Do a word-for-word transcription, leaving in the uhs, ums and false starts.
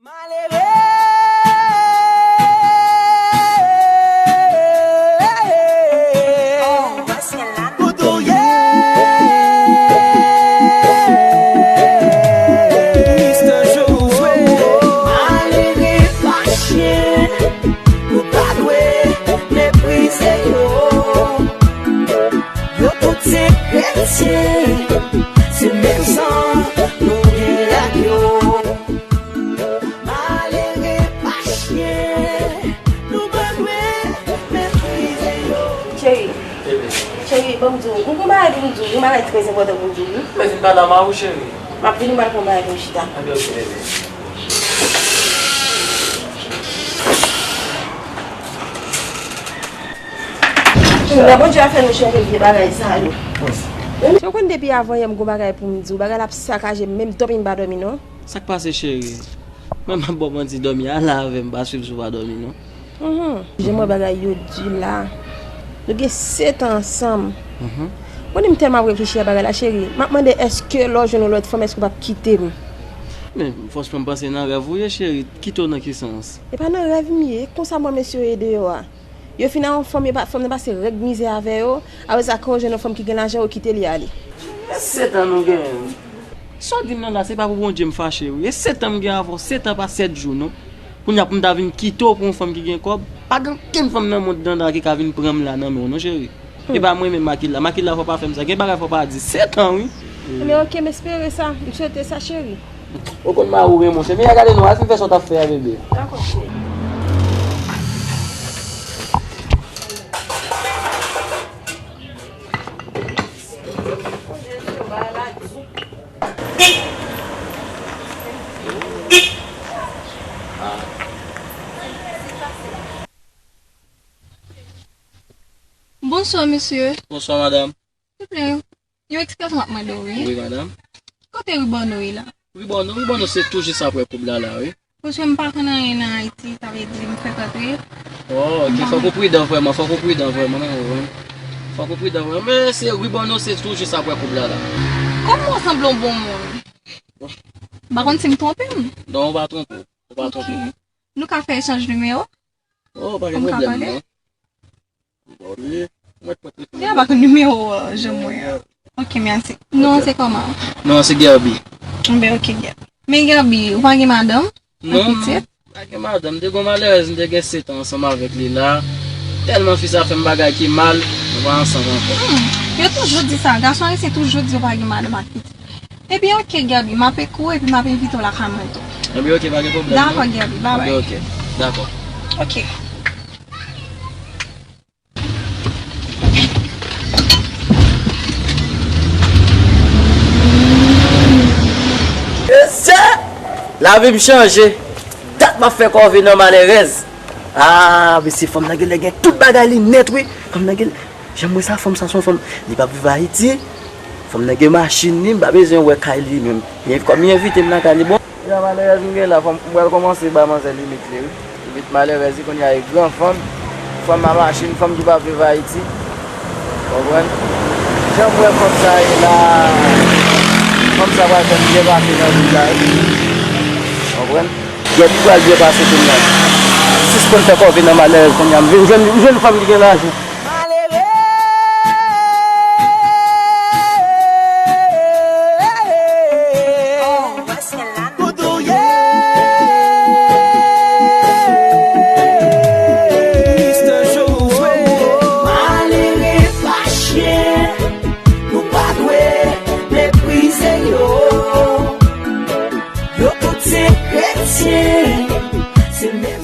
Malere, ou touye. Mister Joe. Malere pa chen, nou pa dwe meprize yo. Yo tout se kretyen, se menm san nou gen ak yo. Malere pa chen, nou pa dwe meprize yo. Cheri, cheri, ban m di w, m gon bagay pou m di w, yon bagay trè enpòtan pou m di w, wi. Men vin pale a mari w, cheri. M ap vini, m al pran bagay pou m chita. Anben, oke, bebe. Nan Bondye a fè nou chanje vye bagay sa yo. Cheri, w konn depi avan yè m gon bagay pou m di w, bagay la ap sakaje m, menm dòmi m pa dòmi non. Sa k pase, cheri? Mwen m ap ba w manti, dòmi, ale avè m, pa swiv si w pa dòmi non. Mhm. Jan m wè bagay yo di la. Nou gen sèt an ansanm. Mhm. Konnen m tèlman ap reflechi a bagay la, cheri. M ap mande, èske lè w jwenn yon lòt fanm, èske w p ap kite m? Men, franchman, m panse nan rèv ou ye, cheri. Kite w nan ki sans? E pa nan rèv m ye, e konsa m wè mesye yo ye deyò a. Yo fin a yon fanm, yo pa, fanm nan pase règ mizè avè yo, apre sa, kan yo jwenn yon fanm ki gen lajan, yo kite li ale. E sèt an nou genyen. Sa w di m nan la, se pa pou Bondye m fache, wi. E sèt an m gen avè w, sèt an pa sèt jou, non. Kounye a pou m ta vin kite w pou yon fanm ki gen kòb, pa gen okenn fanm nan mond nan la ki ka vin pran m la nan men w, non, cheri. E pa mwen menm, Makila. Makila, fò w pa fè m sa. Gen bagay fò w pa di. Sèt an, wi. Ebyen, oke, m espere sa. M swete sa, cheri. Ou konn mari w renmen w, cheri. Men gade non, al fin fè sa w t ap fè a, bebe. Dakò, cheri. Bonswa, mesye. Bonswa, madanm. Souple, yon eksplikasion m ap mande w, wi. Wi, madanm. Kote Ribòno ye la? Ribòno, Ribòno se tou jis aprè koub la la, wi. Paske m pa konn anyen nan Ayiti, sa vle di m fèk antre. Oh, ok, fòk ou pridan vrèman, fòk ou pridan vrèman, non, wi. Fòk ou pridan vrèman. Men se Ribòno se tou jis aprè koub la la. Kòman w sanble yon bon moun? M pa konn si m twonpe m. Non, ou pa twonpe w. Ou pa twonpe w. Ok. Nou ka fè echanj nimewo? Oh, pa gen pwoblèm, non. Bon, li, mwen t pran telefòn. Li ap ak nimewo, euh, Jean Moya. Ok, mèsi. Non, se kòman? Non, se Gerby. Ben, ok, Gerby. Men Gerby, ou pa gen madanm? Non, m pa gen madanm. M te gon malerèz, m te gen sèt an ansanm avèk li la. Tèlman fi sa fè m bagay ki mal, nou pa ansanm ankò. Hmm, yo toujou di sa. Gason ayisyen toujou di yo pa gen madanm ak pitit. Ebyen, ok, Gerby, m ap ekri w epi m ap envite w lakay mwen tou. Ebyen, ok, pa gen pwoblèm, non. Dakò, Gerby, babay. Ebyen, ok, dakò. Ok. Mesye! Lavi m chanje. Dat m ap fè kòve nan malerèz. Ah, mesye, fanm nan genlè gen tout bagay li nèt, wi. Fanm nan genlè Jan m wè sa, fanm sa se yon fanm, li p ap viv Ayiti. Fanm nan gen machin li, m pa bezwen wè kay li menm. Li, kòm li envite m lakay li, bon. Ya, malerèz m gen la, fanm, m pral kòmanse ba manzè limit li, wi. Limit malerèz li, kounye a, e gran fanm, fanm a machin, fanm ki p ap viv Ayiti. Konprann? Jan m wè fanm sa ye la, fanm sa pral fè m byen pase nan vil la, wi. Konprann? Gèt li pral byen pase kounye a. Sispann fè kòve nan malerèz kounye a. M vin jwenn, m jwenn fanm ki gen lajan. Malere, ou touye. Mister Joe. Malere pa chen, nou pa dwe meprize yo. Yo tout se kretyen, se menm